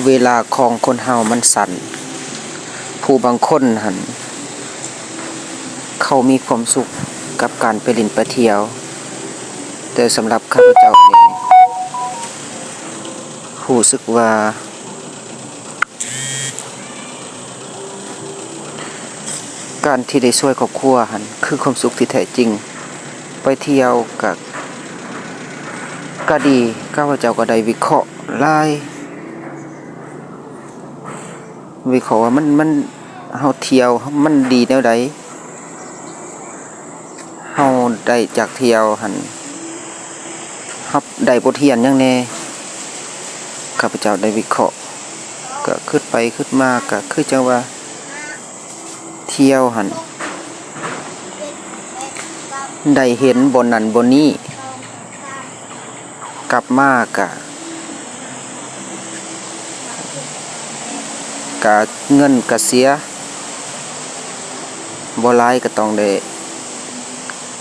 ເວລາຂອງຄົນເຮົາມັນສັ້ນ, ຜູ້ບາງຄົນຫັ້ນ ເຂົາມີຄວາມສຸກກັບການໄປຫຼິ້ນໄປທ່ຽວ, ແຕ່ສຳລັບຂ້າພະເຈົ້ານີ້ ຮູ້ສຶກວ່າ ການທີ່ໄດ້ຊ່ວຍຄອບຄົວຫັ້ນ ຄືຄວາມສຸກທີ່ແທ້ຈິງ. ໄປທ່ຽວກະ ກະດີ, ຂ້າພະເຈົ້າກໍໄດ້ວິເຄາະຫຼາຍ, ວິເຄາະວ່າມັນ, ມັນ, ເຮົາທ່ຽວມັນດີແນວໃດ, ເຮົາໄດ້ຈາກທ່ຽວຫັ້ນ ເຮົາໄດ້ບົດຮຽນຫຍັງແດ່? ຂ້າພະເຈົ້າໄດ້ວິເຄາະ ກະຄຶດໄປຄຶດມາ ກະຄືຈັ່ງວ່າ ທ່ຽວຫັ້ນ ໄດ້ເຫັນບ່ອນນັ້ນບ່ອນນີ້, ກັບມາກະ ກະເງິນກະເສຍ, ບໍ່ຫຼາຍກະຕ້ອງໄດ້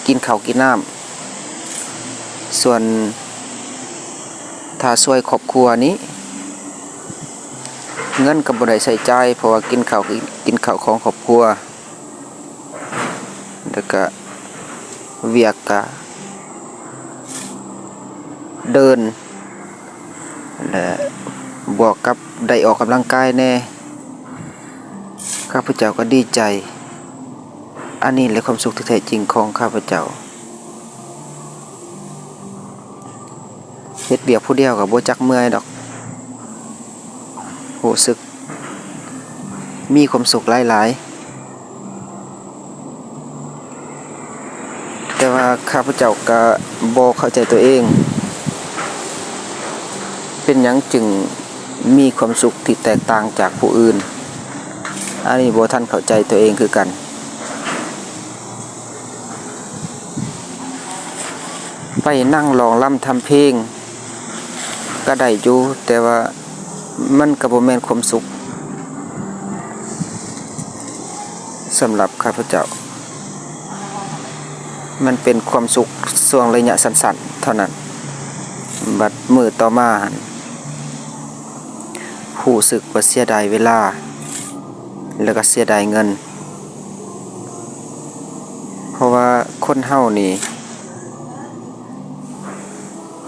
ກິນເຂົ້າກິນນ້ຳ. ສ່ວນຖ້າຊ່ວຍຄອບຄົວນີ້ ເງິນກໍບໍ່ໄດ້ໃຊ້ຈ່າຍ ເພາະວ່າກິນເຂົ້າ, ກິນເຂົ້າຂອງຄອບຄົວ, ແລ້ວກະວຽກກະເດີນ ແລະ ບວກກັບໄດ້ອອກກຳລັງກາຍແດ່. ຂ້າພະເຈົ້າກໍດີໃຈ. ອັນນີ້ແຫຼະຄວາມສຸກທີ່ແທ້ຈິງຂອງຂ້າພະເຈົ້າ. ເຮັດວຽກຜູ້ດຽວກໍບໍ່ຈັກເມື່ອຍດອກ, ຮູ້ສຶກມີຄວາມສຸກຫຼາຍໆ. ແຕ່ວ່າຂ້າພະເຈົ້າກໍບໍ່ເຂົ້າໃຈຕົວເອງ, ເປັນຫຍັງຈຶ່ງມີຄວາມສຸກທີ່ແຕກຕ່າງຈາກຜູ້ອື່ນ? ອັນນີ້ບໍ່ທັນເຂົ້າໃຈຕົວເອງຄືກັນ. ໄປນັ່ງຮ້ອງລຳທຳເພງກໍໄດ້ຢູ່, ແຕ່ວ່າມັນກໍບໍ່ແມ່ນຄວາມສຸກສຳລັບຂ້າພະເຈົ້າ. ມັນເປັນຄວາມສຸກຊ່ວງໄລຍະສັ້ນໆເທົ່ານັ້ນ. ບັດມື້ຕໍ່ມາຫັ້ນ ຮູ້ສຶກວ່າເສຍດາຍເວລາ ແລ້ວກໍເສຍດາຍເງິນ. ເພາະວ່າຄົນເຮົານີ້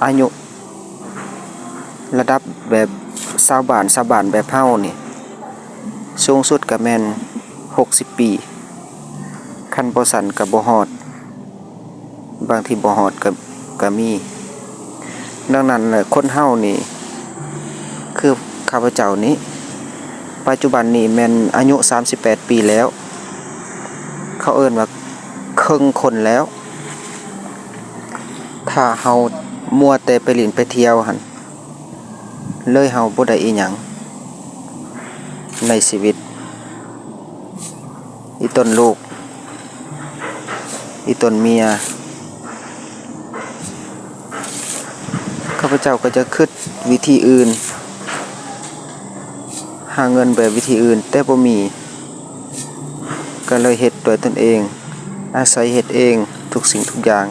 ອາຍຸລະດັບແບບຊາວບ້ານ, ຊາວບ້ານແບບເຮົານີ້ ສູງສຸດກໍແມ່ນຫົກສິບປີ, ຄັນບໍ່ຊັ້ນກໍບໍ່ຮອດ. ບາງທີບໍ່ຮອດກໍ, ກໍມີ. ດັ່ງນັ້ນແຫຼະ ຄົນເຮົານີ້ ຄືຂ້າພະເຈົ້ານີ້ ປັດຈຸບັນນີ້ແມ່ນອາຍຸສາມສິບແປດປີແລ້ວ, ເຂົາເອີ້ນວ່າເຄິ່ງຄົນແລ້ວ. ຖ້າເຮົາມົວແຕ່ໄປຫຼິ້ນໄປທ່ຽວຫັ້ນ ເລີຍເຮົາບໍ່ໄດ້ອີ່ຫຍັງໃນຊີວິດ, ອີຕົນລູກ, ອີຕົນເມຍ. ຂ້າພະເຈົ້າກໍຈະຄິດວິທີອື່ນ, ຫາເງິນແບບວິທີອື່ນ, ແຕ່ບໍ່ມີ, ກໍເລີຍເຮັດດ້ວຍຕົນເອງ, ອາໄສເຮັດເອງທຸກສິ່ງທຸກຢ່າງ.